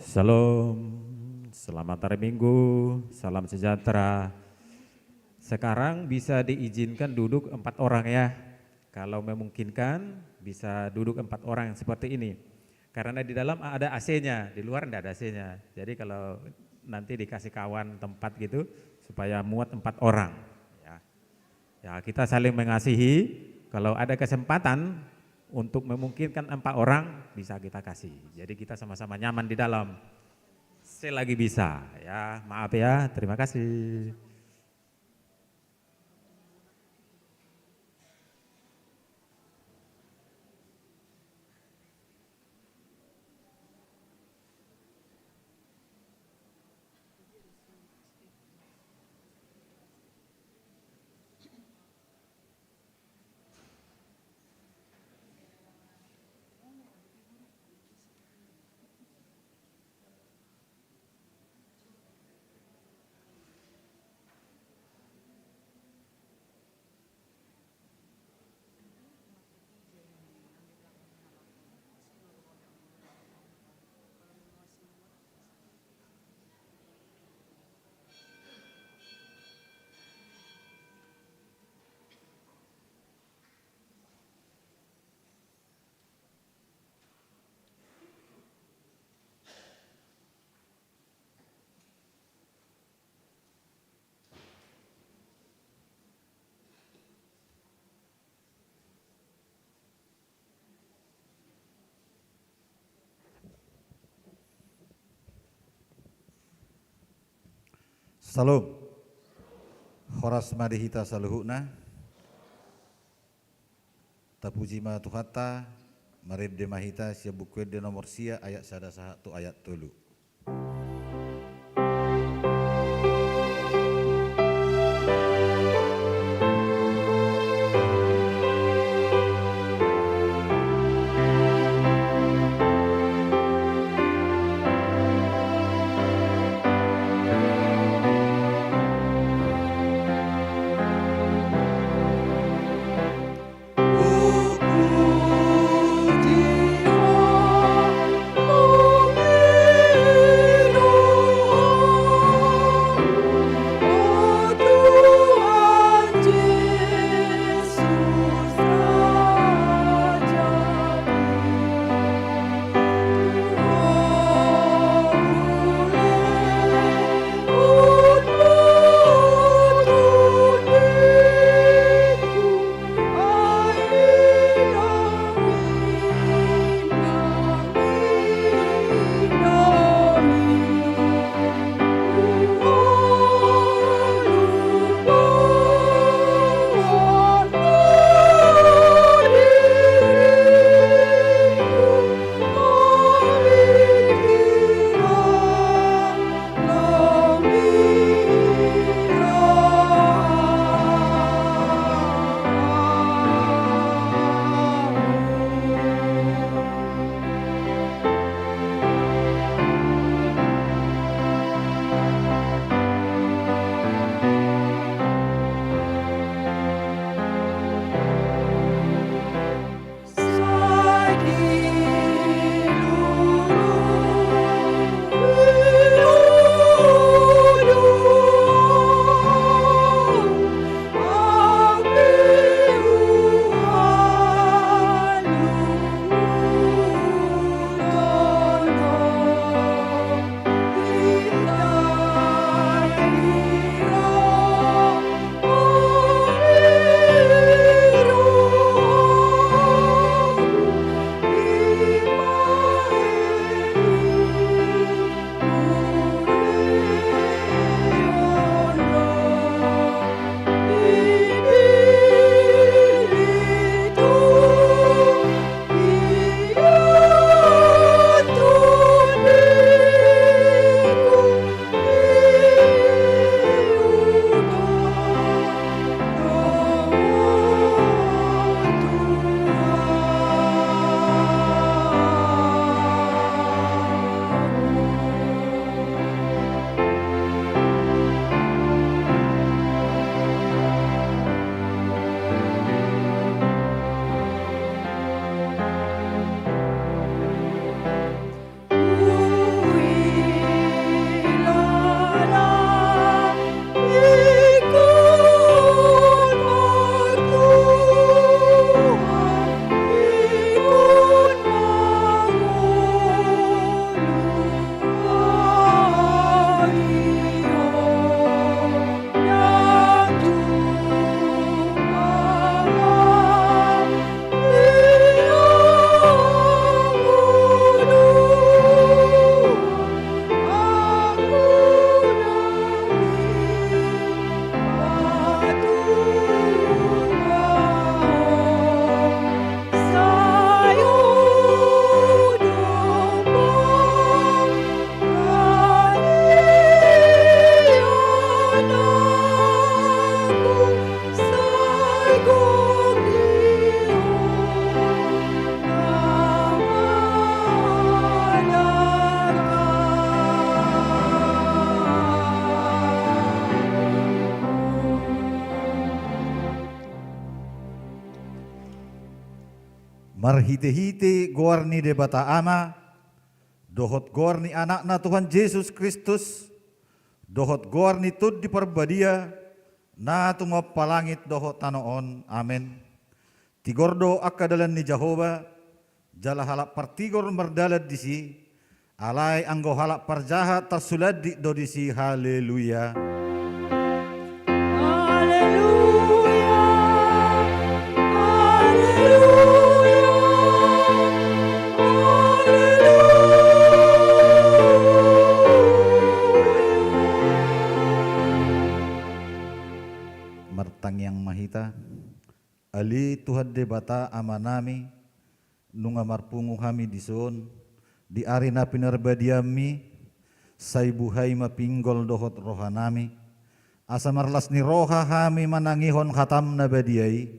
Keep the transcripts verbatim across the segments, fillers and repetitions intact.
Shalom, selamat hari Minggu, salam sejahtera. Sekarang bisa diizinkan duduk empat orang ya. Kalau memungkinkan, bisa duduk empat orang seperti ini. Karena di dalam ada A C-nya, di luar nggak ada A C-nya. Jadi kalau nanti dikasih kawan tempat gitu, supaya muat empat orang. Ya. Ya, kita saling mengasihi. Kalau ada kesempatan untuk memungkinkan empat orang, bisa kita kasih. Jadi kita sama-sama nyaman di dalam. Selagi bisa, ya. Maaf ya, terima kasih. Shalom. Horas ma di hita saluhutna. Tapuji ma Tuhanta, marende ma hita sian Buku Ende nomor sia ayat sada sahat tu ayat tolu. Marhitehite goar ni Debata Ama, dohot goar ni Anakna Tuhan Jesus Kristus, dohot goar ni Tondi Parbadia, na tumompa langit dohot tano on. Amen. Tigor do angka dalan ni Jahowa, jala halak partigor mardalan disi, alai anggo halak parjahat tarsulandit do disi. Haleluya. Haleluya. Haleluya. Haleluya. Martangiang ma hita. Ale Tuhan Debata Amanami, nunga marpungu hami dison, di ari na pinarbadianmi, sai buhai ma pinggol dohot rohanami, asa marlas ni roha hami manangihon hatam na badia i,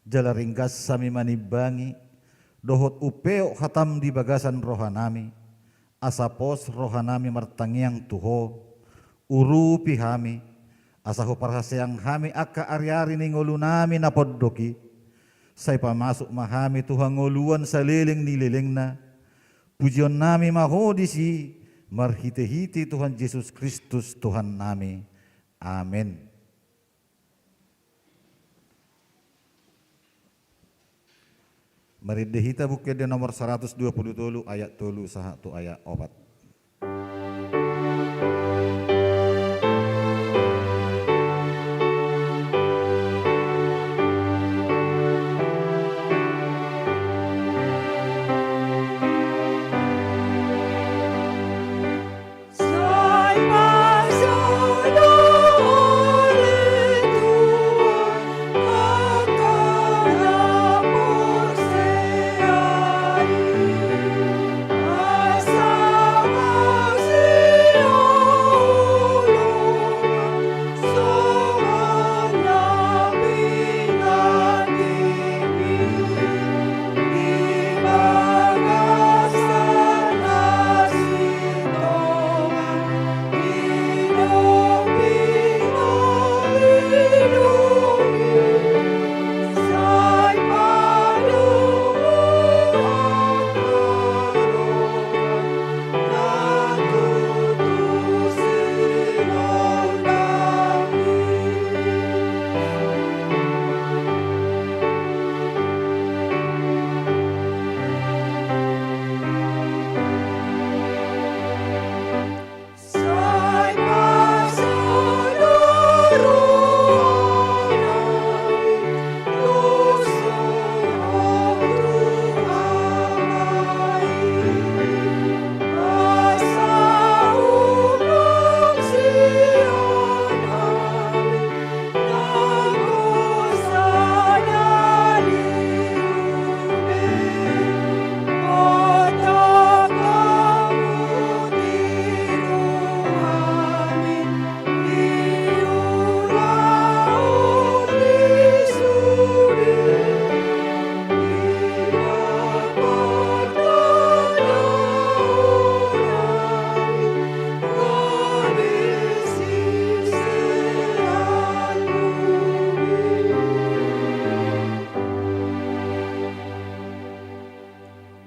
jala ringgas hami manimbangi, dohot umpeop hatam di bagasan rohanami, asa pos rohanami martangiang tu Ho, urupi hami, asa huparhaseang hami angka ari-ari ni ngolunami na pondok i, sai pamasuk ma hami tu hangoluan saleleng ni lelengna, pujionnami ma Ho disi, marhite-hite Tuhan Jesus Kristus Tuhannami. Amen. Marende hita Buku Ende nomor saratus dua pulu tolu ayat tolu sahat tu ayat opat.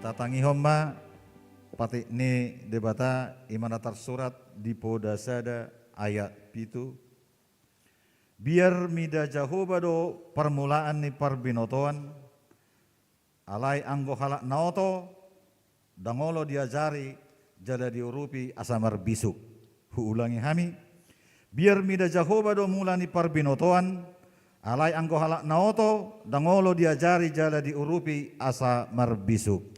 Tatangihon ma patik ni Debata, i ma na tarsurat di Poda sada ayat pitu. Biar mida Jahowa do parmulaan ni parbinotoan, alai anggo halak na oto, ndang olo diajari jala diurupi asa marbisuk. Huulangi hami. Biar mida Jahowa do mula ni parbinotoan, alai anggo halak na oto, ndang olo diajari jala diurupi asa marbisuk.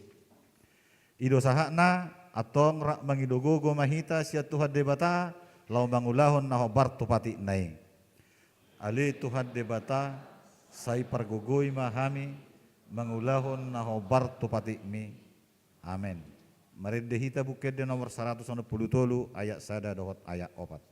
I do sahatna, antong rap mangido gogo ma hita sian Tuhan Debata, laho mangulahon na hombar tu patikna i. Ale Tuhan Debata, sai pargogoi ma hami mangulahon na hombar tu patikmi. Amen. Marende hita Buku Ende nomor saratus onom pulu tolu ayat sada dohot ayat opat.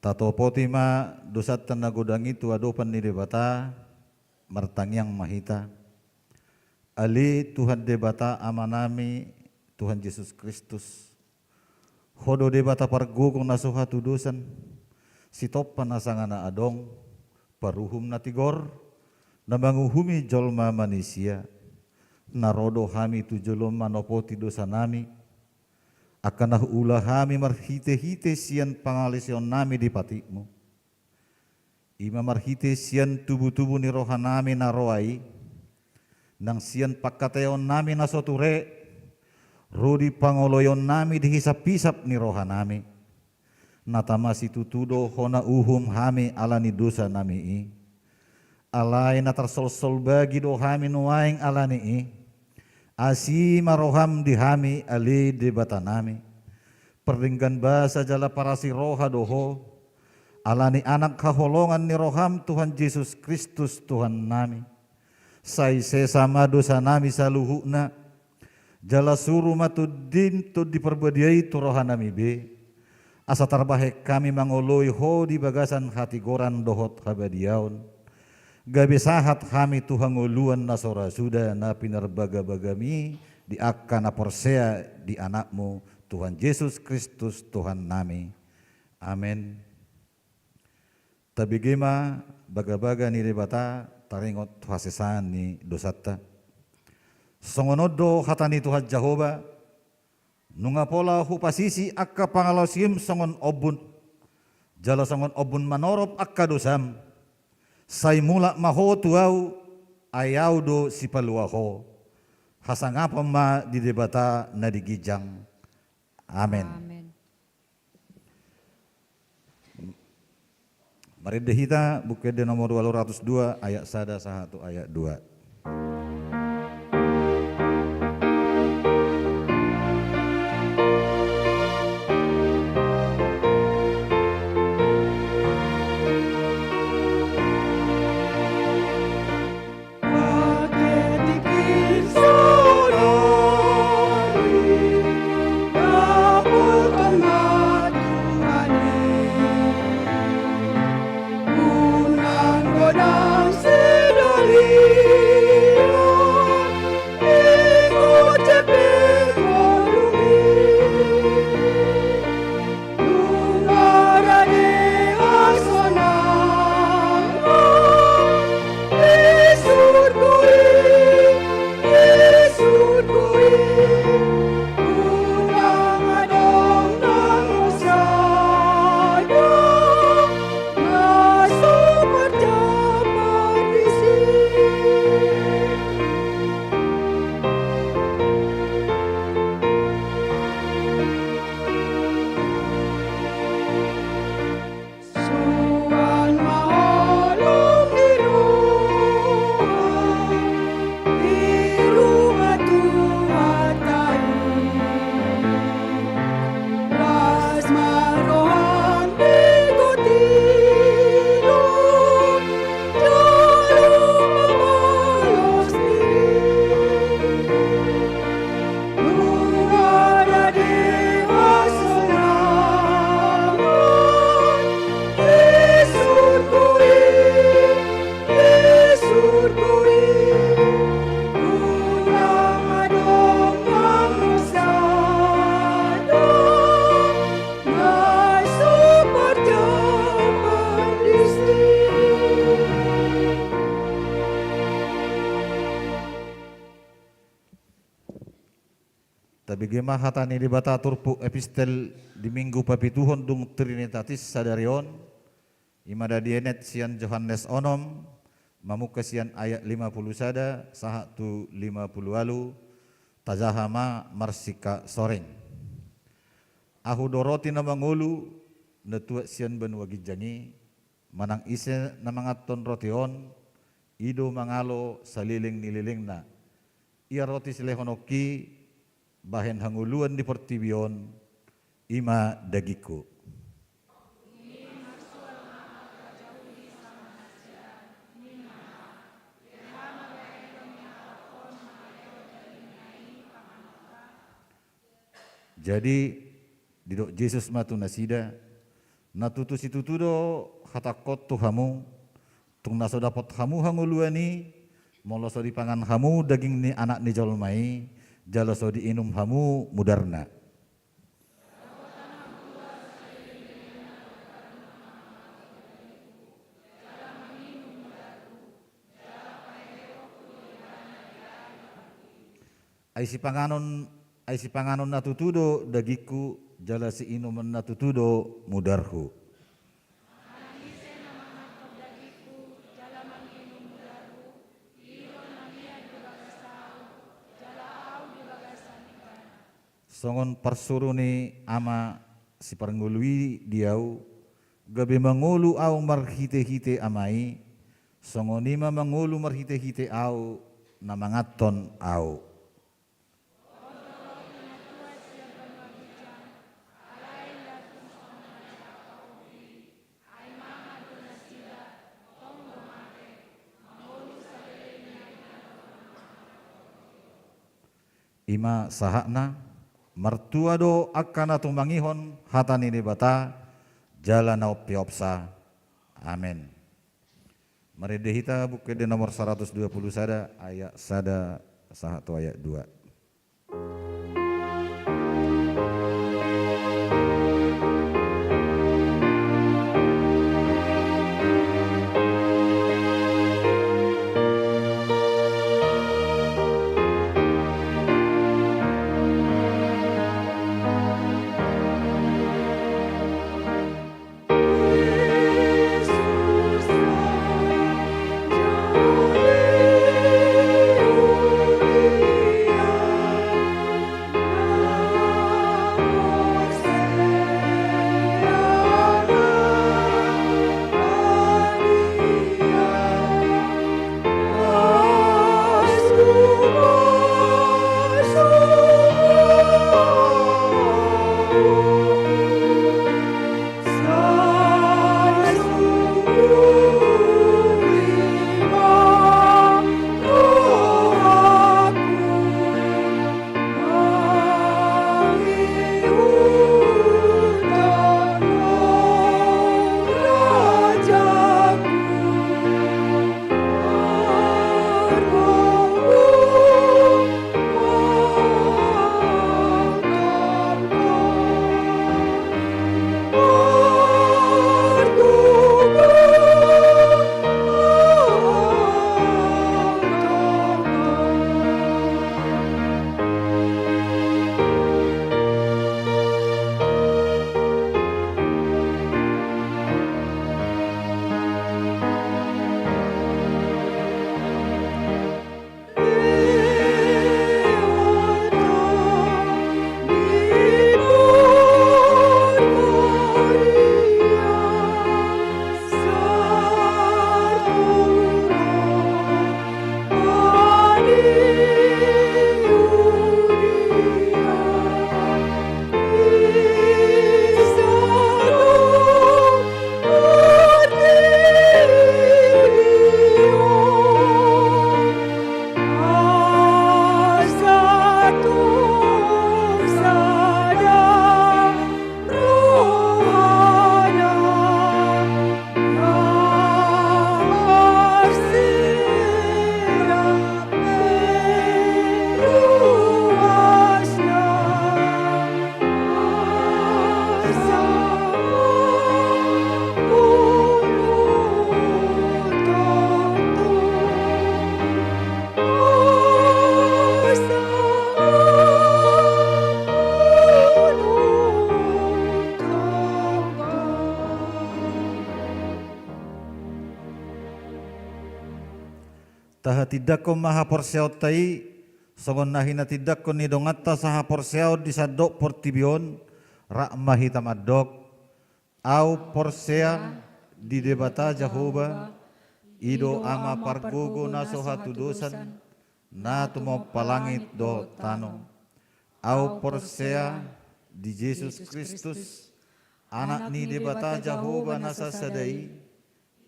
Tatopoti ma dosanta na godang i tu adopan ni Debata, martangiang ma hita. Ale Tuhan Debata Amanami, Tuhan Jesus Kristus, Ho do Debata pargogo na so hatudosan, Sitompa na sanga na adong, paruhum na tigor, na manguhumi jolma manisia. Na ro do hami tu joloM manopoti dosanami, angka na huula hami marhitehite sian pangalaosionnami di patikMu. I ma marhite sian tubutubu ni rohanami na roa i, nang sian pangkataionami na so ture, ro di pangoloionnami di hisaphisap ni rohanami. Na tama situtu do Ho na uhum hami ala ni dosanami i. Alai na tarsolsol bagi do hami nuaeng ala ni i. Asi ma rohaM di hami, ale Debatanami. Pardenggan basa jala parasi roha do Ho, ala ni Anak haholongan ni rohaM, Tuhan Jesus Kristus, Tuhannami. Sai sesa ma dosanami saluhutna, jala suru ma TondiM, Tondi Parbadia i, tu rohanami be, asa tarbahen hami mangoloi Ho di bagasan hatigoran dohot habadiaon. Gabe sahat hami tu hangoluan na so ra suda na pinarbagabagaMi di angka na porsea di AnakMu, Tuhan Jesus Kristus, Tuhannami. Amen. Tabege ma bagabaga ni Debata taringot tu hasesaan ni dosanta. Songon on do hata ni Tuhan Jahowa: Nunga pola hupasisi angka pangalaosim songon ombun, jala songon ombun manorop angka dosam, sai mulak ma ho tu Ahu, ai Ahu do sipalua ho. Hasangapon ma di Debata na di ginjang. Amen. Amen. Marende hita Buku Ende nomor ualu ratus dua, ayat sada sahat tu ayat dua. Tabege ma hata ni Debata turpuk epistel di Minggu papituhon dung Trinitatis sadari on, i ma na dienet sian Johannes onom, mamungka sian ayat lima puluh sada sahat tu lima puluh ualu, tajaha ma marsingkat soreng. Ahu do roti na mangolu, na tuat sian banua ginjang i, manang ise na manganhon roti on, i do mangalo saleleng ni lelengna. Ia roti silehononki bahen hangoluan ni portibi on, i ma dagingku. Jadi, didok Jesus ma tu nasida: Na tutu situtu do hatangkon tu hamu, tung na so dapot hamu hangoluan i, molo so dipangan hamu daging ni Anak ni jolma i, jala so diinum hamu mudarna. Ai sipanganon, ai sipanganon na tutu do dagingku, jala siinumon na tutu do mudarhu. Manang ise na mangan dagingku, jala manginum mudarhu, i do na mian di bagasan ahu, jala ahu di bagasan ibana. Songon parsuru ni Ama siparngolu i di ahu, gabe mangolu ahu marhitehite Ama i, songon i ma mangolu marhitehite ahu na manganhon ahu. I ma sahatna. Martua do angka na tumangihon hata ni Debata, jala na umpeopsa. Amen. Marende hita Buku Ende nomor saratus dua pulu sada, ayat sada sahat tu ayat dua. Tahatindangkon ma haporseaonta i, songon na hinatindangkon ni donganta sahaporseaon di sandok portibi on, rap ma hita mandok. Ahu porsea di Debata Jahowa, i do Ama pargogo na so hatudosan, na tumompa langit dohot tano. Ahu porsea di Jesus Kristus, Anak ni Debata Jahowa na sasada i,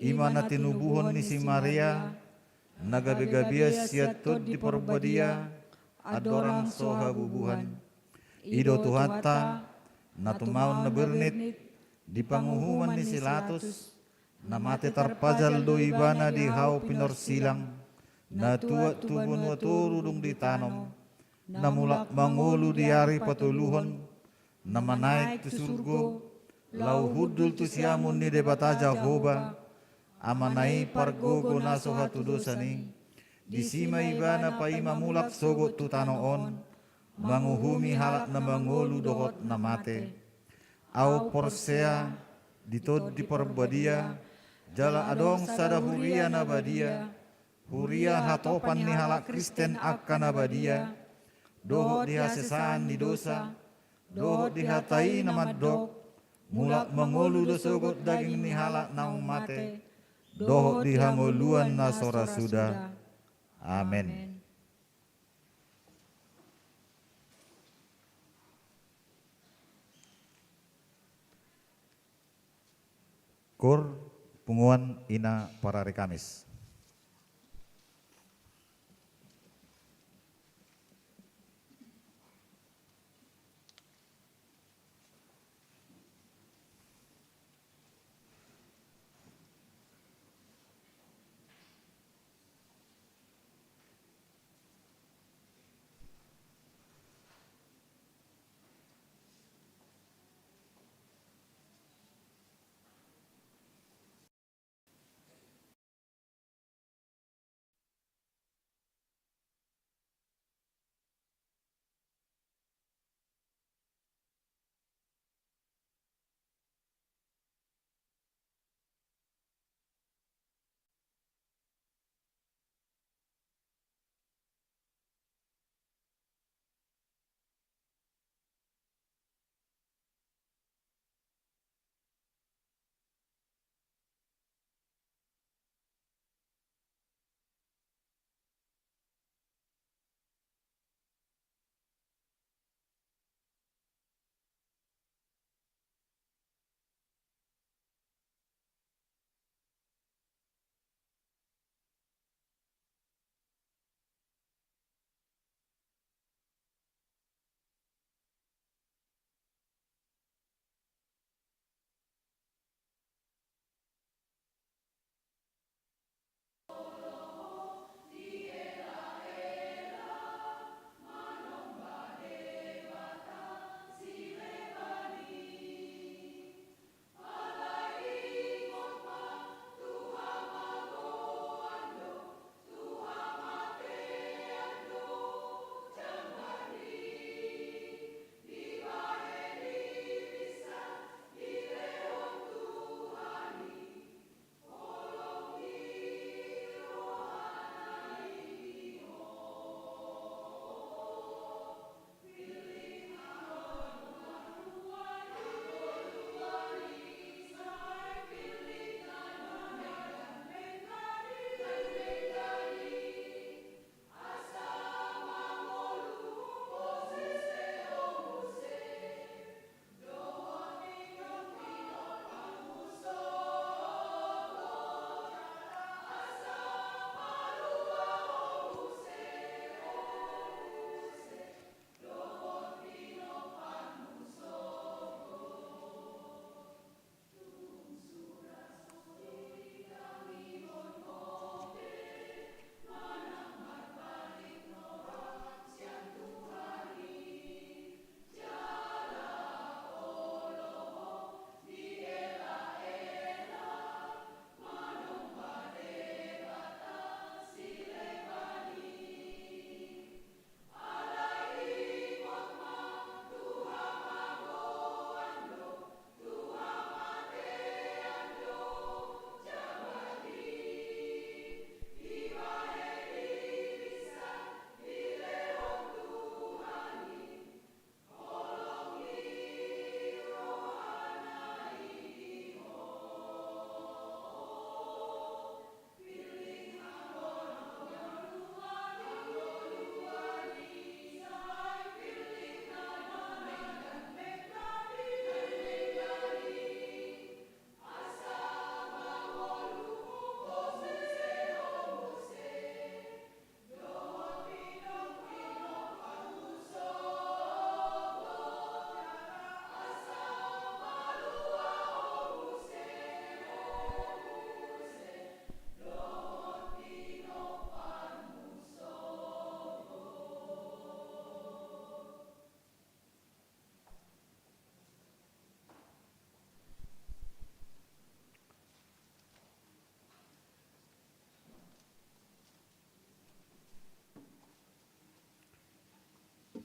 i ma na tinubuhon ni si Maria, na gabegabean sian Tondi Parbadia, andorang so habubuhan. I do Tuhanta, na tumaon na bernit, Di panguhuman ni si Latus, na mate tarpajal do ibana di hau pinorsilang, na tuat tu banua toru dung ditanom, na mulak mangolu di ari patoluhon, na manaek tu surgo, laho hundul tu siamun ni Debata Jahowa, Amana i pargogo na so hatudosan i. Disi ma ibana paima mulak sogot tu tano on, manguhumi halak na mangolu dohot na mate. Ahu porsea di Tondi Parbadia, jala adong sada huria na badia, huria hatopan ni halak Kristen angka na badia, dohot di hasesaan ni dosa, dohot di hata i na mandok, mulak mangolu do sogot daging ni halak naung mate, dohot di hangoluan na so ra suda. Amen. Kur punguan ina parari Kamis.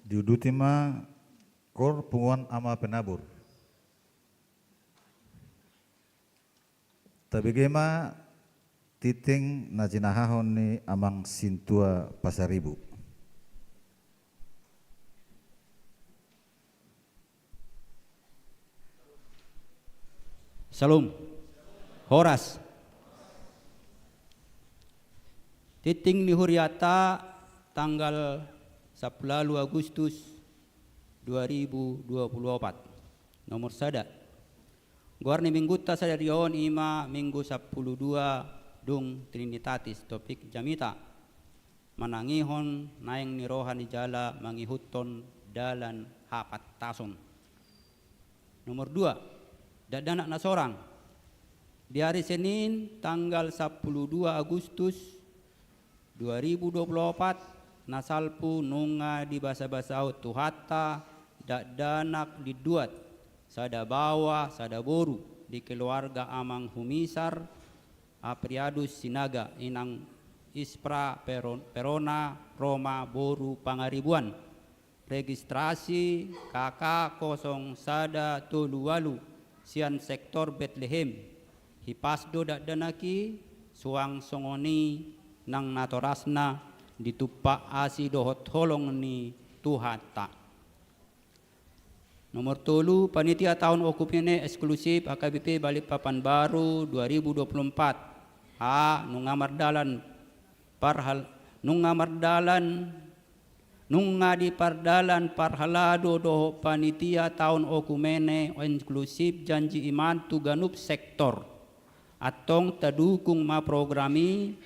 Diuduti ma kor punguan ama penabur. Tabege ma tinting na jinahahon ni amang sintua Pasaribu. Salom. Horas. Tinting ni huriata tanggal sampulu ualu Agustus dua ribu dua puluh opat. Nomor sada. Goar ni minggunta sadari on ima minggu sampulu dua dung Trinitatis, topik jamita. Manangihon naeng ni roha ni jala mangihuthon dalan hapantason. Nomor dua, dakdanak na sorang. Di ari Senin tanggal sampulu dua Agustus dua ribu dua puluh opat, na salpu nunga dibasabasahon Tuhanta dakdanak linduat, sada baoa sada boru di keluarga amang Humisar Apriadus Sinaga, inang Ispra Peron-, Perona Roma boru Pangaribuan. Registrasi K K kosong sada tolu ualu sian sektor Betlehem. Hipas do dakdanak i, suang songon i nang natorasna, ditumpak asi dohot holong ni Tuhanta. Nomor tolu, panitia taon okumene eksklusif H K B P Balikpapan Baru dua ribu dua puluh empat. A, nunga mardalan parhal-, nunga mardalan, nunga dipardalan parhalado dohot panitia taon okumene eksklusif Janji Iman tu ganup sektor. Antong tadukung ma program i,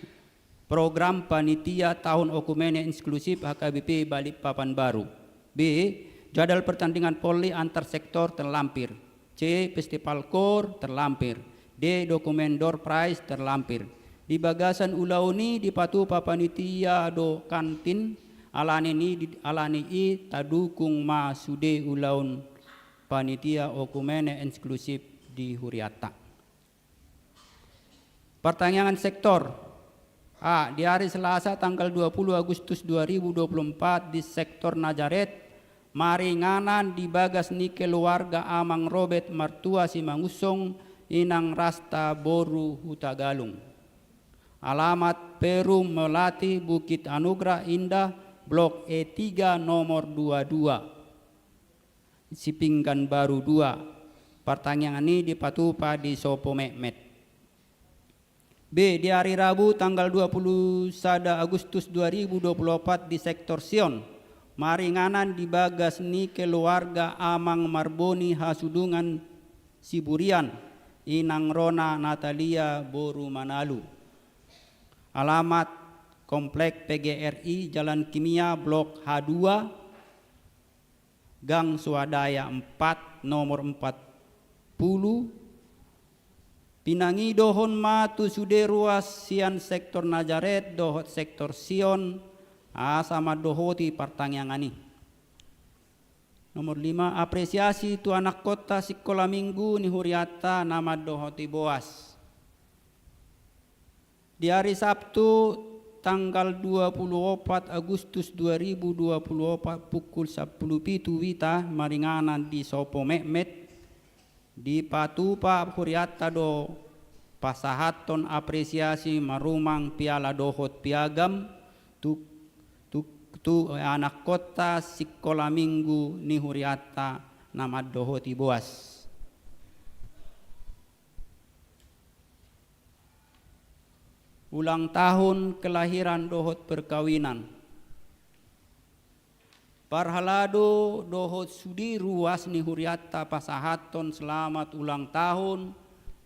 program panitia taon okumene eksklusif H K B P Balikpapan Baru. B, jadwal pertandingan volley antar sektor terlampir. C, festival kor terlampir. D, dokumen door prize terlampir. Di bagasan ulaon i dipatupa panitia do kantin, alani ni, alani i tadukung ma sude ulaon panitia okumene eksklusif di huriata. Partangiangan sektor. A, di ari Selasa tanggal dua puluh Agustus dua ribu dua puluh empat di sektor Nazaret, maringanan di bagas ni keluarga amang Robert Martua Simangunsong, inang Rasta boru Hutagalung. Alamat Perum Melati, Bukit Anugrah Indah, Blok E tiga nomor dua dua. Sipinggan Baru dua. Partangiangan i dipatupa di Sopo Metmet. B, di ari Rabu tanggal dua puluh sada Agustus dua ribu dua puluh opat di sektor Sion, maringanan di bagas ni keluarga amang Marboni Hasudungan Siburian, inang Rona Natalia boru Manalu. Alamat Komplek P G R I, Jalan Kimia, Blok H dua, Gang Swadaya empat, nomor empat puluh. Pinangidohon ma tu sude ruas sian sektor Nazaret dohot sektor Sion, asa mandohoti partangiangan i. Nomor lima, apresiasi tu anakkonta sikola minggu ni hurianta na mandohoti boas. Di ari Sabtu tanggal dua puluh opat Agustus dua ribu dua puluh opat pukul sampulu pitu wita maringanan di Sopo Metmet, dipatupa hurianta do pasahathon apresiasi marumang piala dohot piagam tu, tu, tu anakkonta sikola minggu ni hurianta na mandohoti boas. Ulang tahun kelahiran dohot perkawinan. Parhalado dohot sude ruas ni hurianta pasahathon selamat ulang tahun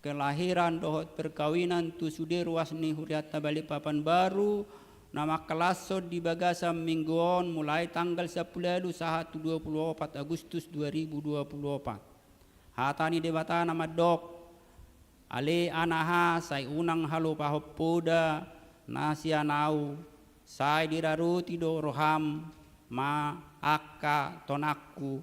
kelahiran dohot perkawinan tu sude ruas ni hurianta Balikpapan Baru, na mangkalashon di bagasan minggu on mulai tanggal sampulu ualu sahat tu dua puluh opat Agustus dua ribu dua puluh opat. Hata ni Debata na mandok: Ale anaha, sai unang halupahon poda na sian Ahu, sai diraroti do roham ma angka tonangku,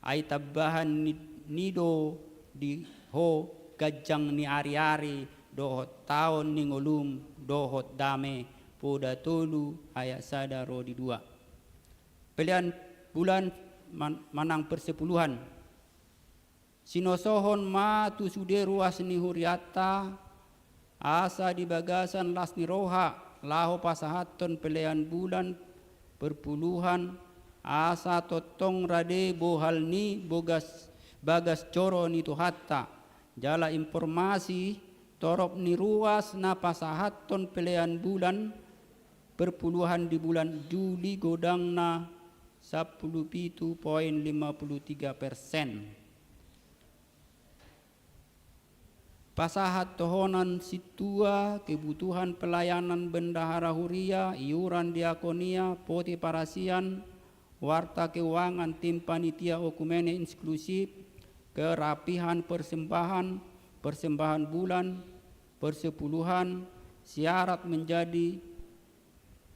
ai tambahan ni, ni do di ho ganjang ni ariari dohot taon ni ngolum dohot dame. Poda tolu ayat sada ro di dua. Pelean bulan man-, manang persepuluhan. Sinosohon ma tu sude ruas ni hurianta, asa di bagasan las ni roha laho pasahathon pelean bulan perpuluhan, asa tongtong rade bohal ni bogas, bagas joro ni Tuhanta. Jala informasi, torop ni ruas na pasahathon pelean bulan perpuluhan di bulan Juli godangna sampulu pitu poin lima pulu tiga persen. Pasahat tohonan sintua kebutuhan pelayanan bendahara huria, iuran diakonia, poti parasian, warta keuangan, tim panitia okumene inklusif, kerapihan persembahan, persembahan bulan, persepuluhan, syarat menjadi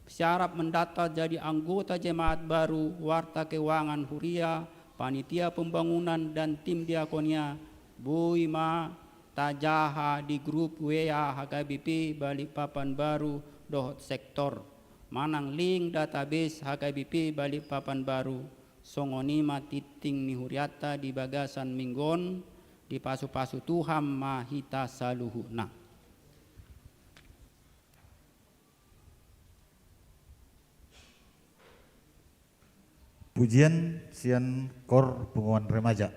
syarat mendaftar jadi anggota jemaat baru, warta keuangan huria, panitia pembangunan, dan tim diakonia, boi ma tajaha di grup W A H K B P Balikpapan Baru dohot sektor, manang link database H K B P Balikpapan Baru, songon i ma tingting ni hurianta di bagasan minggu on, dipasupasu Tuhan ma hita saluhutna. Pujian sian Kor Punguan Remaja.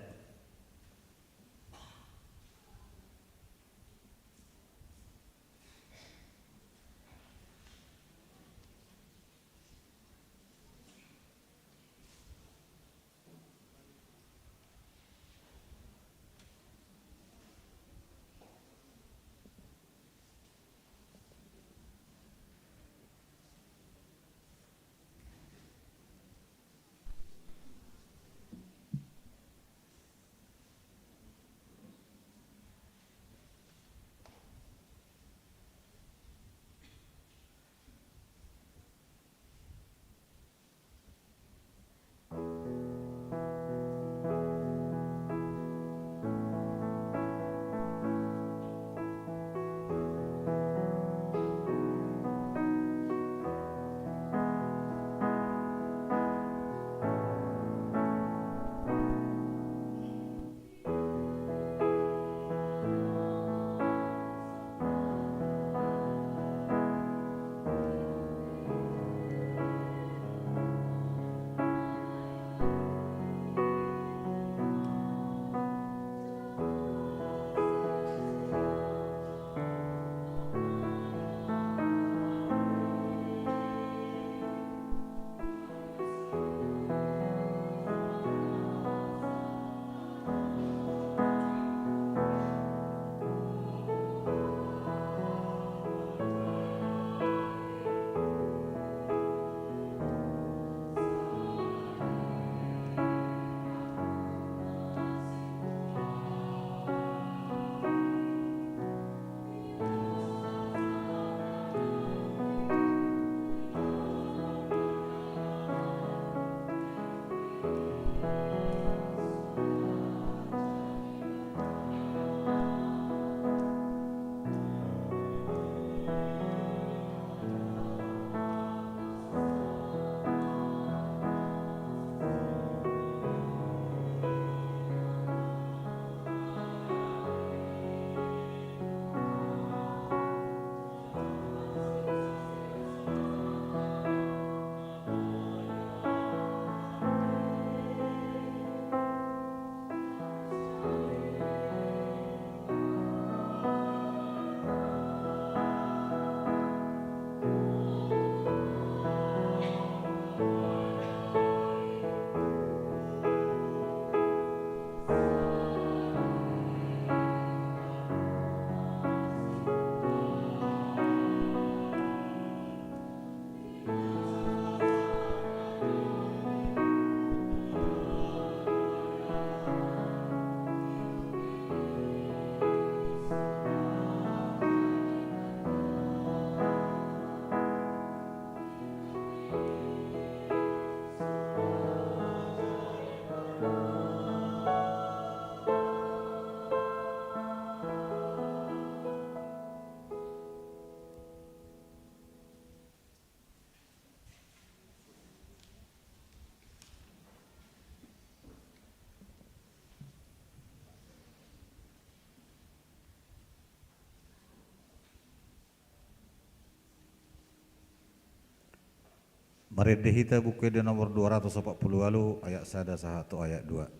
Marende hita Buku Ende nomor dua ratus opat puluh ualu, ayat sada sahat tu ayat dua.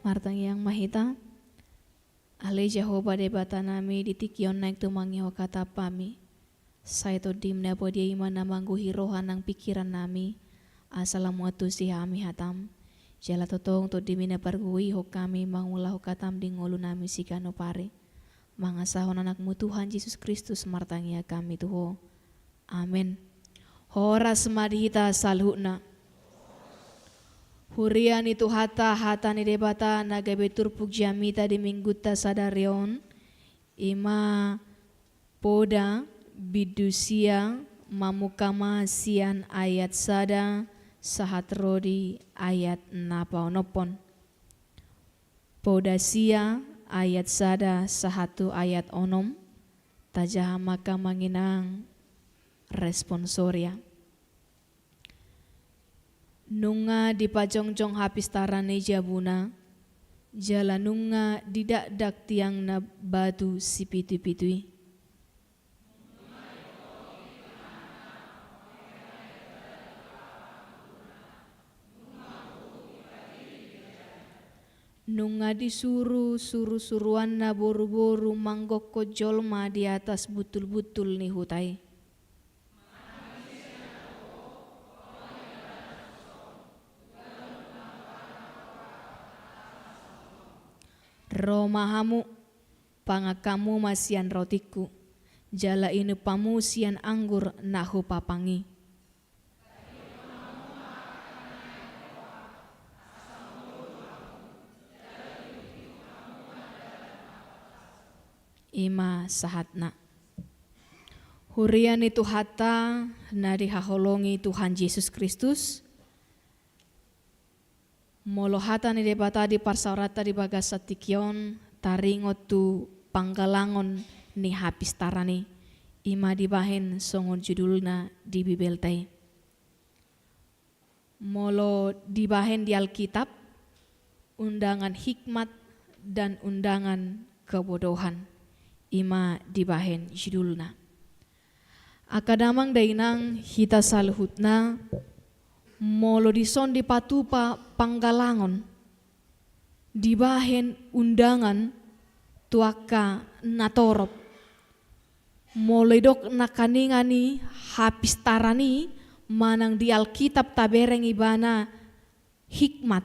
Martangiang ma hita. Ale Jahowa Debata nami, di tingki on naeng tumangihon hataM hami. Sai TondiM na badia i ma na manggohi roha nang pingkiran nami, asa lam antusi hami hataM. Jala tongtong TondiM i na pargogoihon hami mangulahon hataM di ngolu nami siganup ari. Mangasahon AnakMu Tuhan Jesus Kristus martangiang hami tu Ho. Amen. Horas ma di hita saluhutna. Huria ni Tuhanta, hata ni Debata na gabe turpuk jamita di minggunta sadari on, i ma Poda bindu sia, mamungka ma sian ayat sada sahat ro di ayat na paonomhon. Poda sia, ayat sada sahat tu ayat onom. Tajaha ma angka amang inang responsoria. Nunga dipajongjong hapistaran ni jabuna, jala nunga didakdak tiangna batu sipitupitu i. Nunga disuru surusuruanna boruboru manggokkon jolma di atas buntulbuntul ni huta i. Ro ma hamu, pangan hamu ma sian rotingku, jala inum hamu sian anggur na hupapang i. I ma sahatna. Huria ni Tuhanta na dihaholongi Tuhan Jesus Kristus, molo hata ni Debata di parsaoranta di bagasan tingki on, taringot tu panggalangon ni hapistaran i, i ma dibahen songon judulna di Bibelta i. Molo dibahen di Alkitab, undangan hikmat dan undangan kebodohan, i ma dibahen judulna. Angka damang dainang, hita saluhutna, molo dison dipatupa panggalangon, dibahen undangan tu angka na torop. Molo didok nangkaningan i hapistaran i, manang di Alkitab tabereng ibana hikmat,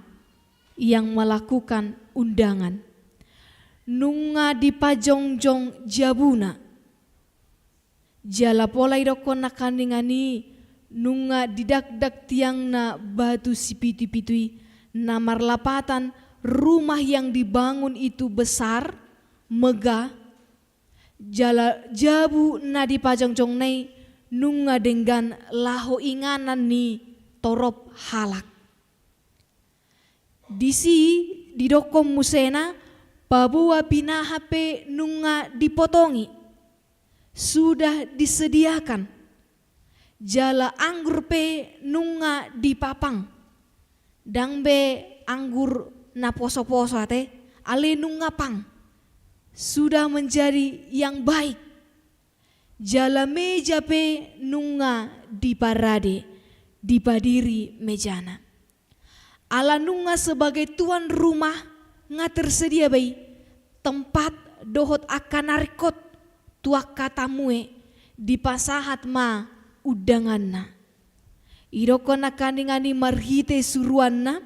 yang melakukan undangan. Nunga dipajongjong jabuna. Jala pola didokkon nangkaningan i, nunga didakdak tiangna batu sipitupitu i, na marlapatan rumah yang dibangun itu besar, megah, jala jabu na dipajongjongnai nunga denggan laho inganan ni torop halak. Disi didokkon musena, paboa pinahan pe nunga dipotongi, sudah disediakan, jala anggur pe nunga dipapang. Ndang be anggur na posoposo ate, alai nunga pang, sudah menjadi yang baik. Jala meja pe nunga diparade, dipadiri mejana. Ala nunga sebagai tuan rumah nga tersedia be i tempat dohot angka na ringkot tu angka tamue, dipasahat ma undanganna. Idokkon nangkaningan i marhite suruanna,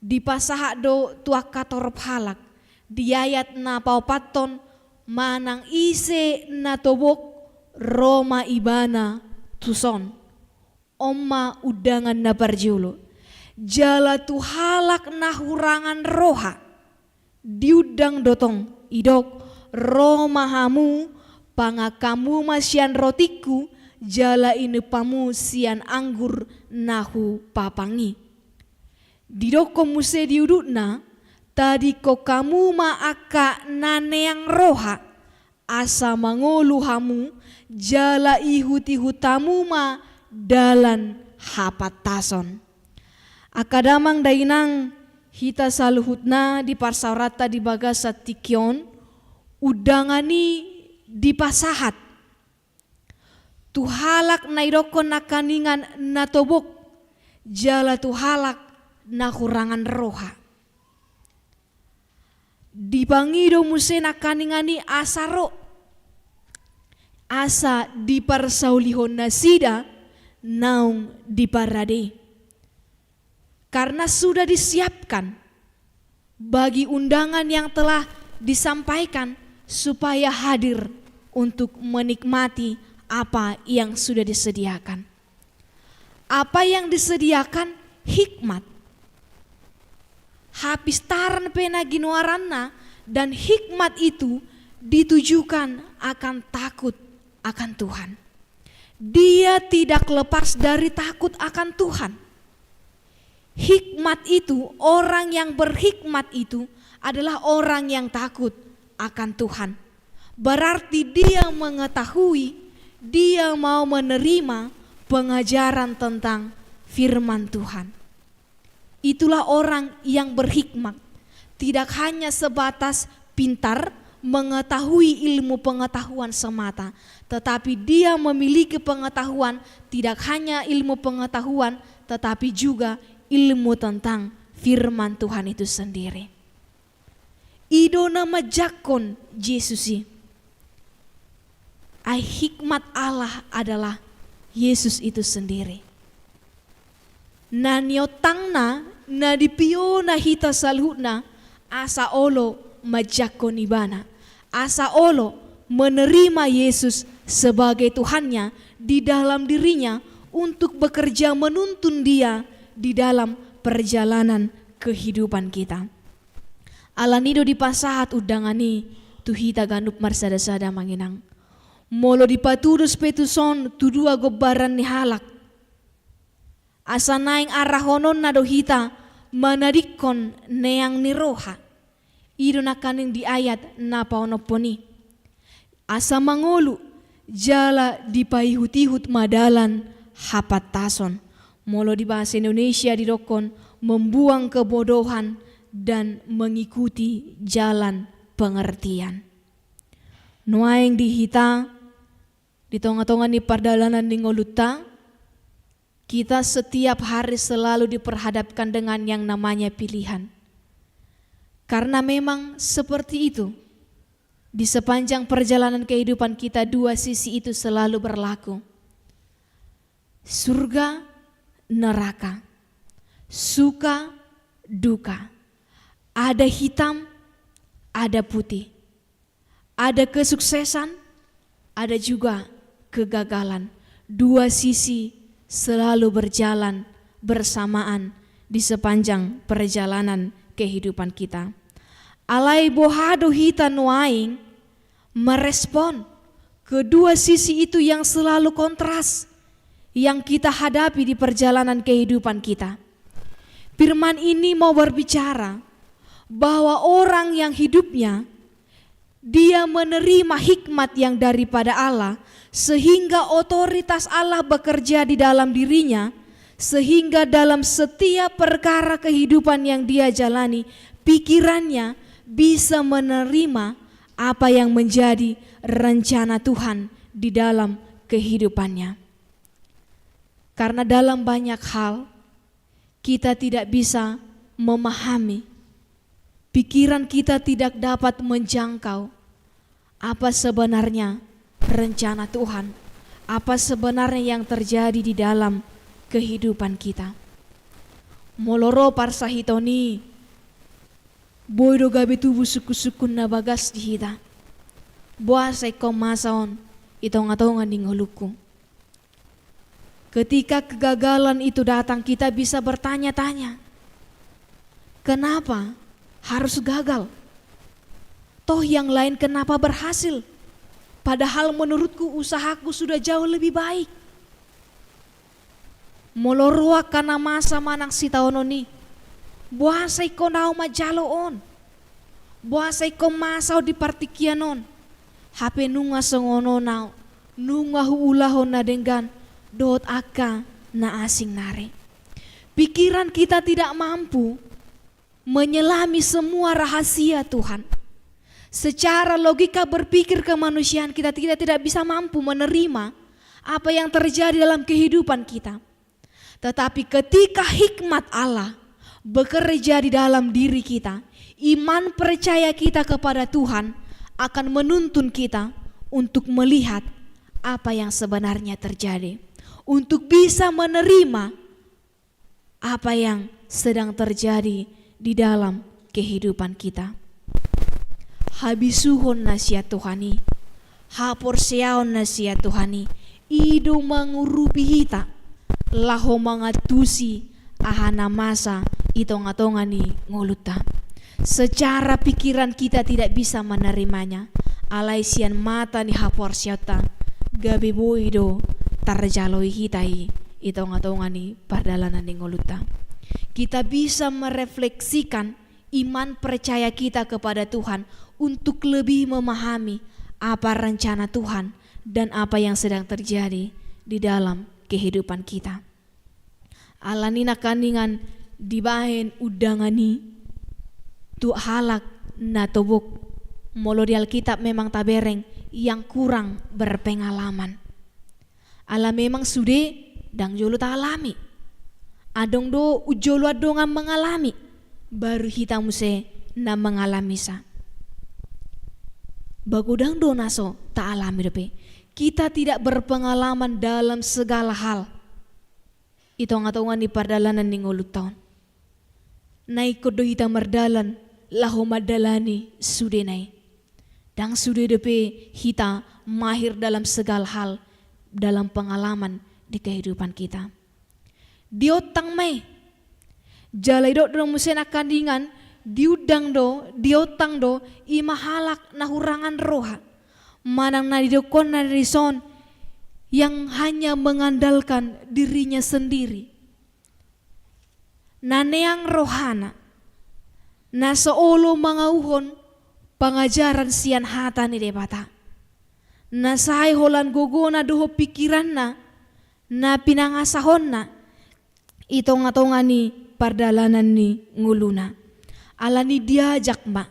dipasahat do tu angka torop halak, di ayat na paopathon, manang ise na tobok ro ma ibana tuson. On ma undangan na parjolo. Jala tu halak na hurangan roha, diundang do tong, idok, ro ma hamu, pangan hamu ma sian rotingku, jala inum hamu sian anggur na hupapang i. Didokkon muse di udutna, tadingkon hamu ma angka na neang roha, asa mangolu hamu, jala ihut-ihut hamu ma dalan hapantason. Angka damang dainang, hita saluhutna di parsaoranta di bagasan tingki on, undangan i dipasahat tu halak na idokkon nangkaningan na tobok, jala tu halak na hurangan roha. Dipangido muse nangkaningan i asa ro, asa diparsaulihon nasida naung diparade i. Karena sudah disiapkan bagi undangan yang telah disampaikan supaya hadir untuk menikmati apa yang sudah disediakan. Apa yang disediakan hikmat. Hapistaran pe na ginoaranna, dan hikmat itu ditujukan akan takut akan Tuhan. Dia tidak lepas dari takut akan Tuhan. Hikmat itu, orang yang berhikmat itu adalah orang yang takut akan Tuhan. Berarti dia mengetahui, dia mau menerima pengajaran tentang firman Tuhan. Itulah orang yang berhikmat. Tidak hanya sebatas pintar, mengetahui ilmu pengetahuan semata, tetapi dia memiliki pengetahuan, tidak hanya ilmu pengetahuan, tetapi juga ilmu tentang firman Tuhan itu sendiri. I do na manjangkon Jesus i. Ai hikmat Allah adalah Yesus itu sendiri. Na niontangna, na dipiona hita saluhutna, asa olo manjangkon ibana, asa olo menerima Yesus sebagai Tuhannya di dalam dirinya untuk bekerja menuntun dia di dalam perjalanan kehidupan kita. Alani do dipasahat undangan i tu hita ganup marsada-sada, amang inang. Molo dipatudos pe tuson tu dua gombaran ni halak, asa naeng arahononna do hita manadingkon neang ni roha. I do nangkaning di ayat na paonomhon i. Asa mangolu, jala dipaihut-ihut ma dalan hapantason. Molo di bahasa Indonesia didokkon membuang kebodohan dan mengikuti jalan pengertian. Nuaeng di hita, di tonga-tonga ni pardalanan ni ngolunta, kita setiap hari selalu diperhadapkan dengan yang namanya pilihan. Karena memang seperti itu. Di sepanjang perjalanan kehidupan kita, dua sisi itu selalu berlaku. Surga, neraka. Suka, duka. Ada hitam, ada putih. Ada kesuksesan, ada juga kegagalan. Dua sisi selalu berjalan bersamaan di sepanjang perjalanan kehidupan kita. Alai boha do hita nuaeng merespon kedua sisi itu yang selalu kontras yang kita hadapi di perjalanan kehidupan kita? Firman ini mau berbicara bahwa orang yang hidupnya dia menerima hikmat yang daripada Allah, sehingga otoritas Allah bekerja di dalam dirinya, sehingga dalam setiap perkara kehidupan yang dia jalani, pikirannya bisa menerima apa yang menjadi rencana Tuhan di dalam kehidupannya. Karena dalam banyak hal, kita tidak bisa memahami, pikiran kita tidak dapat menjangkau apa sebenarnya rencana Tuhan, apa sebenarnya yang terjadi di dalam kehidupan kita. Molo ro parsahiton i, boi do gabe tubu sungkun-sungkun na bagas di hita. Boasa ingkon masa on di tonga-tonga ni ngolungku? Ketika kegagalan itu datang, kita bisa bertanya-tanya, "Kenapa harus gagal? Toh yang lain kenapa berhasil? Padahal menurutku usahaku sudah jauh lebih baik." Molo ro angka na masa manang sitaonon i, boasa ingkon ahu manjalo on? Boasa ingkon masa on di partingkian on? Hape nunga songon on ahu, nunga huulahon na denggan dohot angka na asing nari. Pikiran kita tidak mampu menyelami semua rahasia Tuhan. Secara logika berpikir kemanusiaan kita tidak, tidak bisa mampu menerima apa yang terjadi dalam kehidupan kita. Tetapi ketika hikmat Allah bekerja di dalam diri kita, iman percaya kita kepada Tuhan akan menuntun kita untuk melihat apa yang sebenarnya terjadi, untuk bisa menerima apa yang sedang terjadi di dalam kehidupan kita. Habisuhon na sian Tuhan i, haporseaon na sian Tuhan i, i do mangurupi hita laho mangantusi aha na masa di tonga-tonga ni ngolunta. Secara pikiran kita tidak bisa menerimanya, alai sian mata ni haporseaonta gabe boi do tarjaloi hita i di tonga-tonga ni pardalanan ni ngolunta. Kita bisa merefleksikan iman percaya kita kepada Tuhan untuk lebih memahami apa rencana Tuhan dan apa yang sedang terjadi di dalam kehidupan kita. Alani i nangkaningan dibahen undangan i tu halak na tobok, molo di Alkitab memang tabereng yang kurang berpengalaman. Ala memang sude ndang jolo taalami. Adong do jolo andorang mangalami, baru hita muse na mangalamisa. Ba godang do na so taalami dope. Kita tidak berpengalaman dalam segala hal di tonga-tonga ni pardalanan ni ngolunta on. Na ingkon do hita mardalan laho mandalani sudena i. Ndang sude dope hita mahir dalam segala hal, dalam pengalaman di kehidupan kita. Diontang ma i. Jala didok do muse nangkaningan, diundang do, diontang do, i ma halak na hurangan roha. Manang na didokkon na dison, yang hanya mengandalkan dirinya sendiri. Na neang rohana, na so olo mangauhon pangajaran sian hata ni Debata. Na sai holan gogona dohot pikiranna, na pinangasahonna, di tonga-tonga ni pardalanan ni ngoluna. Alani diajak ma,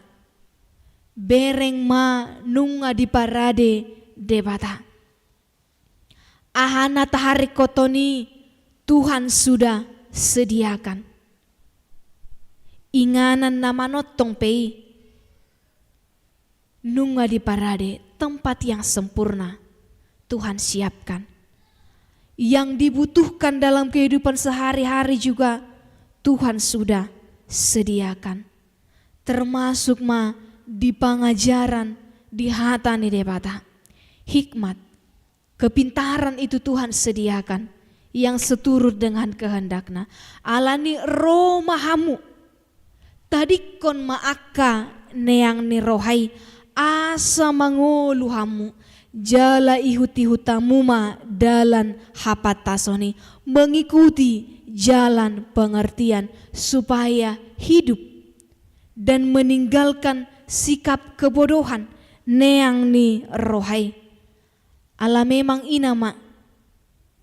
bereng ma nunga diparade Debata. Aha na taharingkothon i Tuhan sudah sediakan. Inganan na manongtong pe i nunga diparade, tempat yang sempurna Tuhan siapkan. Yang dibutuhkan dalam kehidupan sehari-hari juga Tuhan sudah sediakan. Termasuk ma di pangajaran di hata ni Debata. Hikmat, kepintaran itu Tuhan sediakan yang seturut dengan kehendak-Na. Alani ro ma hamu, tadingkon ma angka neang ni roha i, asa mangolu hamu, jala ihut-ihut hamu ma dalan hapantason i, mengikuti jalan pengertian, supaya hidup dan meninggalkan sikap kebodohan neang ni roha i. Ala memang i nama,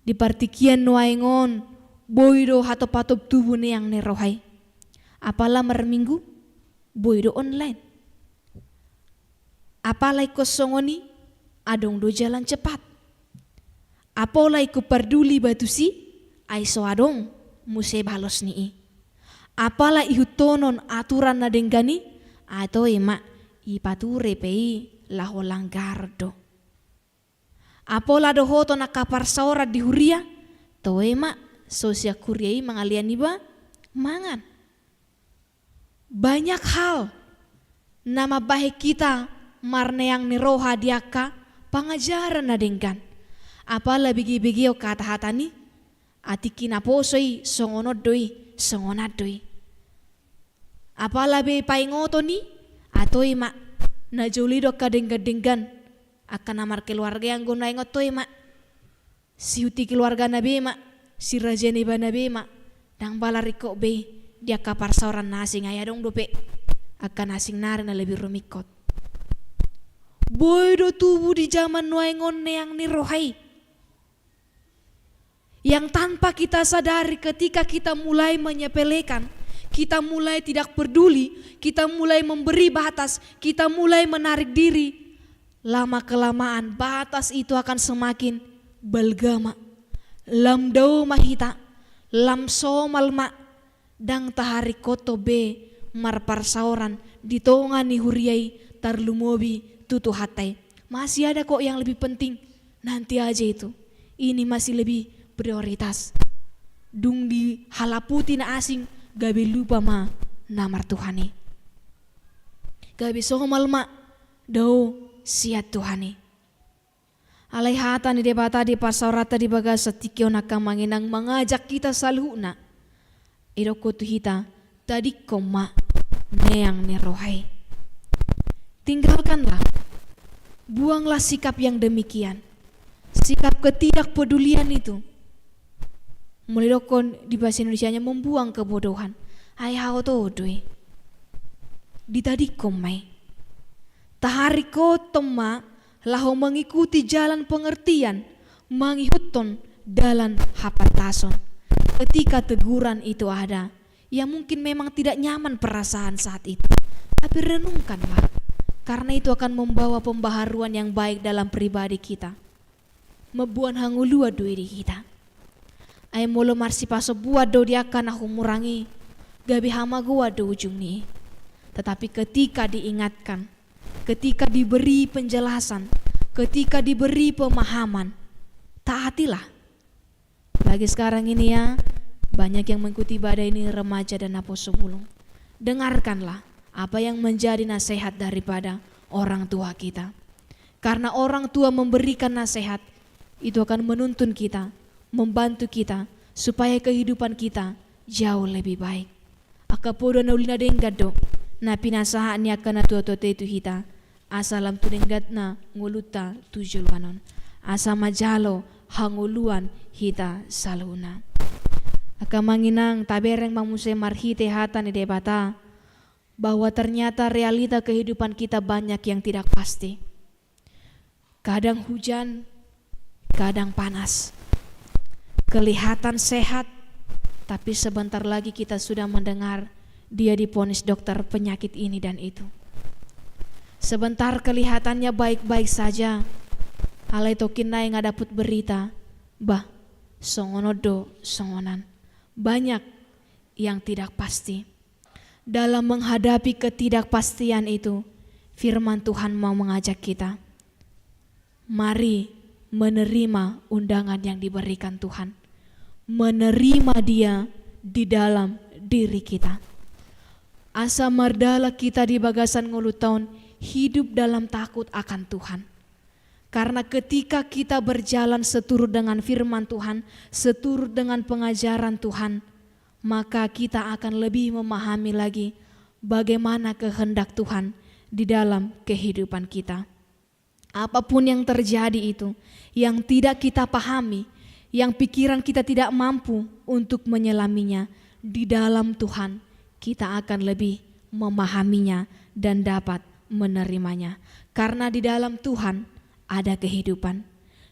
di partingkian nuaeng on, boi do hatop-hatop tubu neang ni roha i. Apala marminggu, boi do online. Apala ingkon songon i, adong do jalan cepat. Apala ingkon parduli iba tusi, ai so adong muse balos ni i. Apala ihuthonon aturan na denggan i, ai toe ma ipature pe i laho langgaron do. Apala dohoton angka parsaoran di huria, toe ma so sian huria i mangalean iba mangan. Banyak hal na mambahen hita marneang ni roha di angka pangajaran na denggan. Apala begebegeon hata-hata ni, atik i naposo i, songon on do i, songon an do i. Apala be paingoton i, ai toe ma na jolo i do angka denggan-denggan, angka na markeluarga i anggo na ingot toe ma. Sihut ni keluargana be ma, sirajana ibana be ma, ndang bala ringkot be i di angka parsaoran na asing, ai adong dope angka na asing nari na lebih rumingkot. Boi do tubu di jaman nuaeng on neang ni roha i, yang tanpa kita sadari, ketika kita mulai menyepelekan, kita mulai tidak peduli, kita mulai memberi batas, kita mulai menarik diri, lama-kelamaan batas itu akan semakin balga ma. Lam dao ma hita, lam somal ma, ndang taharingkothon be marparsaoran di tonga ni huria i, tarlumobi tu Tuhanta i. Masih ada kok yang lebih penting, nanti aja itu. Ini masih lebih prioritas. Dung dihalaputi na asing, gabe lupa ma na marTuhan i. Gabe somal ma dao sian Tuhan i. Alai hata ni Debata di parsaoranta di bagasan tingki on, angka amang inang, mangajak hita saluhutna, idokkon tu hita, tadingkon ma neang ni roha i. Tinggalkanlah, buanglah sikap yang demikian, sikap ketidakpedulian itu. Molo idokkon di bahasa Indonesianya, membuang kebodohan. Ai hau to do i. Ditadingkon ma i. Taharingkothon ma laho mengikuti jalan pengertian, mangihuthon dalan hapantason. Ketika teguran itu ada, ya mungkin memang tidak nyaman perasaan saat itu. Tapi renungkanlah, karena itu akan membawa pembaharuan yang baik dalam pribadi kita. Mamboan hangoluan do i di hita. Ai molo marsipasombuan do di angka na humurang i, gabe hamagoan do ujung ni i. Tetapi ketika diingatkan, ketika diberi penjelasan, ketika diberi pemahaman, taatilah. Apalagi sekarang ini ya, banyak yang mengikuti ibadah ini remaja dan naposo bulung. Dengarkanlah apa yang menjadi nasihat daripada orang tua kita. Karena orang tua memberikan nasihat, itu akan menuntun kita, membantu kita, supaya kehidupan kita jauh lebih baik. Angka poda na uli na denggan do na pinasahat ni angka natuatua i tu hita, asa lam tu dengganna ngolunta tu joloan on, asa manjalo hangoluan hita saluhutna. Angka amang inang, tabereng ma muse marhite hata ni Debata, bahwa ternyata realita kehidupan kita banyak yang tidak pasti. Kadang hujan, kadang panas. Kelihatan sehat, tapi sebentar lagi kita sudah mendengar dia diponis dokter penyakit ini dan itu. Sebentar kelihatannya baik-baik saja, alai tongkin nai nga dapot berita, bah, songon on do songon an. Banyak yang tidak pasti. Dalam menghadapi ketidakpastian itu, firman Tuhan mau mengajak kita, mari menerima undangan yang diberikan Tuhan. Menerima Dia di dalam diri kita. Asa mardalan hita di bagasan ngolunta on hidup dalam takut akan Tuhan. Karena ketika kita berjalan seturut dengan firman Tuhan, seturut dengan pengajaran Tuhan, maka kita akan lebih memahami lagi bagaimana kehendak Tuhan di dalam kehidupan kita. Apapun yang terjadi itu, yang tidak kita pahami, yang pikiran kita tidak mampu untuk menyelaminya, di dalam Tuhan kita akan lebih memahaminya dan dapat menerimanya. Karena di dalam Tuhan ada kehidupan.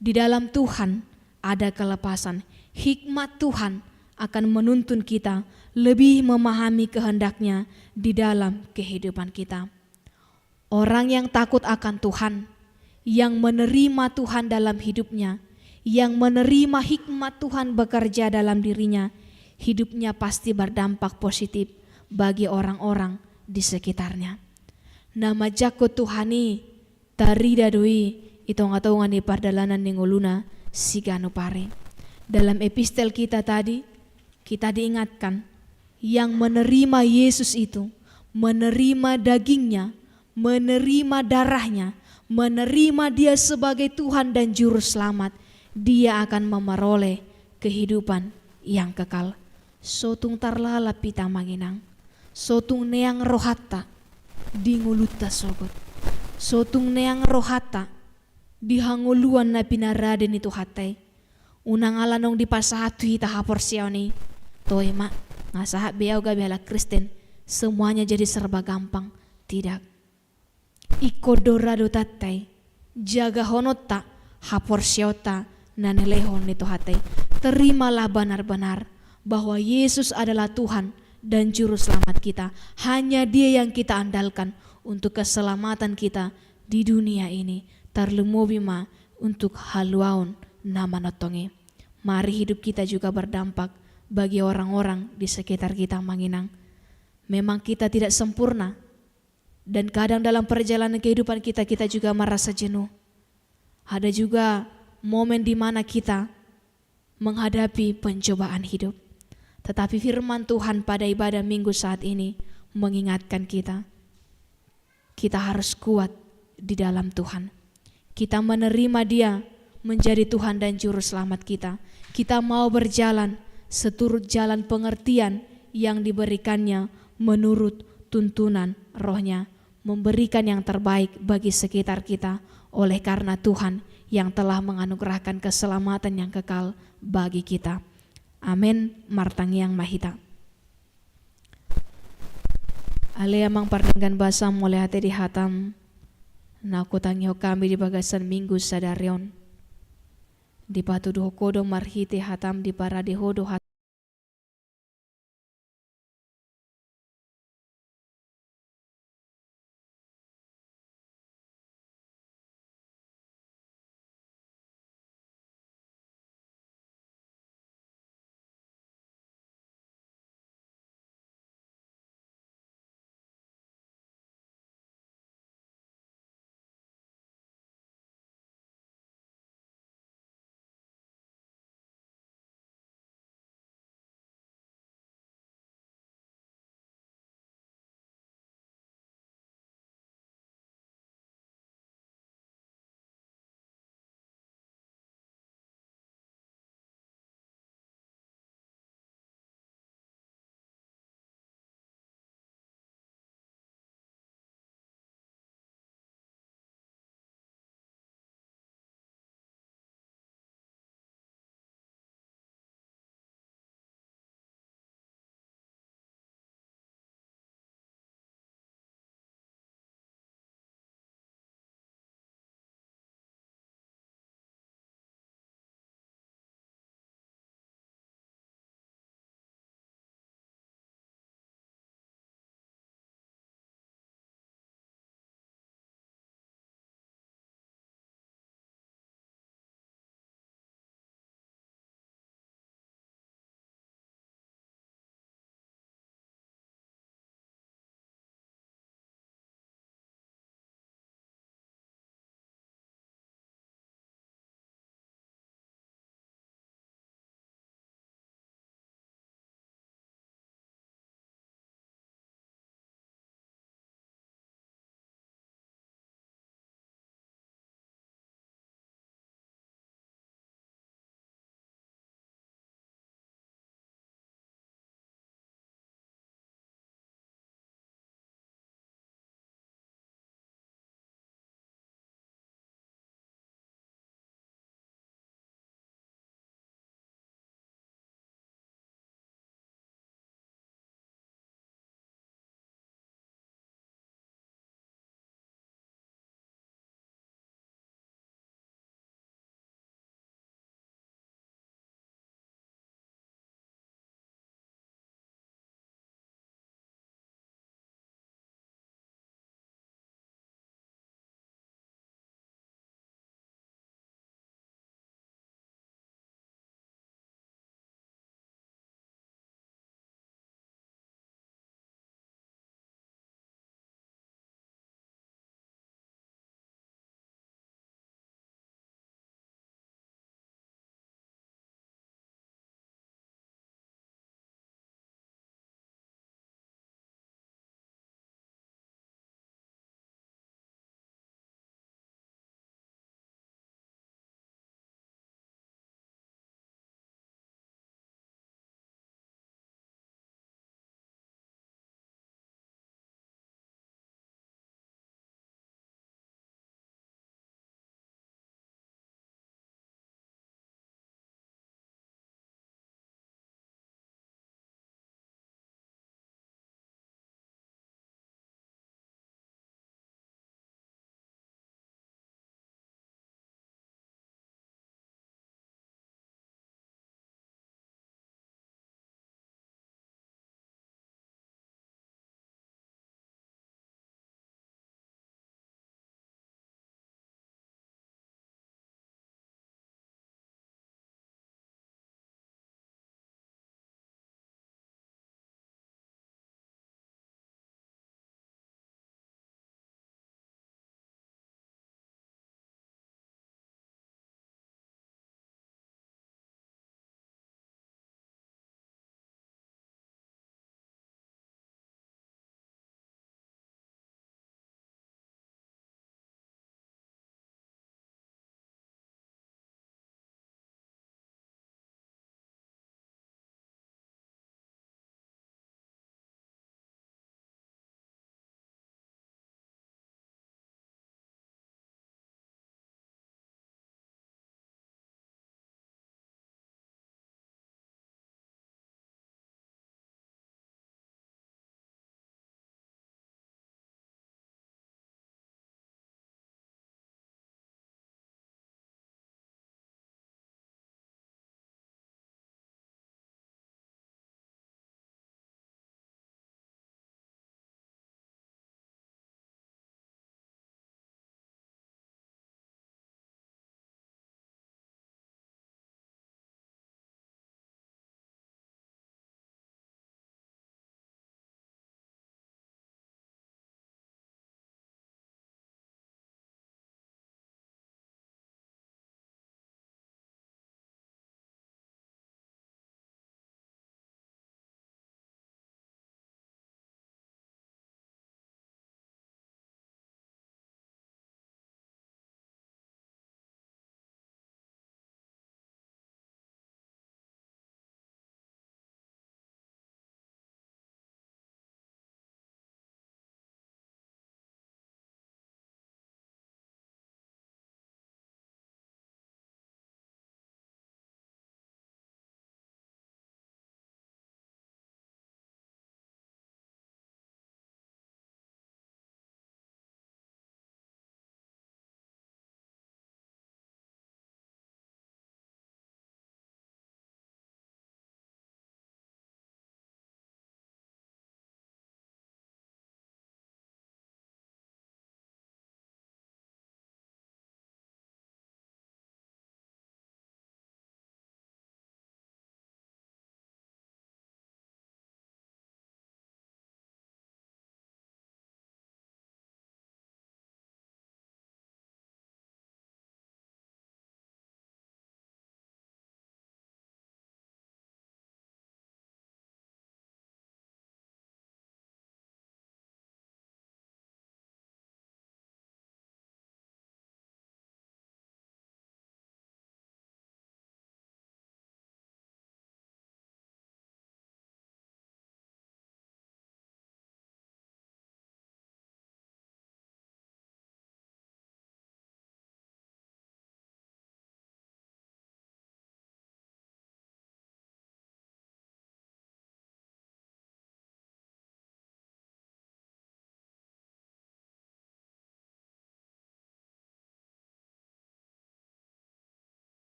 Di dalam Tuhan ada kelepasan. Hikmat Tuhan akan menuntun kita lebih memahami kehendak-Nya di dalam kehidupan kita. Orang yang takut akan Tuhan, yang menerima Tuhan dalam hidupnya, yang menerima hikmat Tuhan bekerja dalam dirinya, hidupnya pasti berdampak positif bagi orang-orang di sekitarnya. Na manjangkon Tuhan i tarida do i i tonga-tonga ni pardalanan ni ngoluna siganup ari. Dalam epistel kita tadi, kita diingatkan, yang menerima Yesus itu, menerima dagingnya, menerima darahnya, menerima Dia sebagai Tuhan dan Juru Selamat, dia akan memeroleh kehidupan yang kekal. So tung tarlalap hita, amang inang. So tung neang rohanta di ngolunta sogot. So tung neang rohanta di hangoluan na pinarade ni Tuhanta i. Unang ala naung dipasahat tu hita haporseaon i, toe ma, nga sahat be au gabe halak Kristen, semuanya jadi serba gampang. Tidak. Ingkon do ra dotanta i, jagahononta haporseaonta na nilehon ni Tuhanta i. Terimalah benar-benar bahwa Yesus adalah Tuhan dan Juru Selamat kita. Hanya Dia yang kita andalkan untuk keselamatan kita di dunia ini, tarlumobi ma untuk haluaon na manongtong i. Mari hidup kita juga berdampak bagi orang-orang di sekitar kita, amang inang. Memang kita tidak sempurna, dan kadang dalam perjalanan kehidupan kita, kita juga merasa jenuh. Ada juga momen di mana kita menghadapi pencobaan hidup. Tetapi firman Tuhan pada ibadah Minggu saat ini mengingatkan kita, kita harus kuat di dalam Tuhan. Kita menerima Dia menjadi Tuhan dan Juru Selamat kita. Kita mau berjalan seturut jalan pengertian yang diberikan-Nya menurut tuntunan Roh-Nya, memberikan yang terbaik bagi sekitar kita, oleh karena Tuhan yang telah menganugerahkan keselamatan yang kekal bagi kita. Amen. Martangiang ma hita. Ale Amang pardenggan basa, mauliate di hataM na hutangihon hami di bagasan Minggu sadari on. Dipatuduhon Ho do marhite hataM, diparade Ho do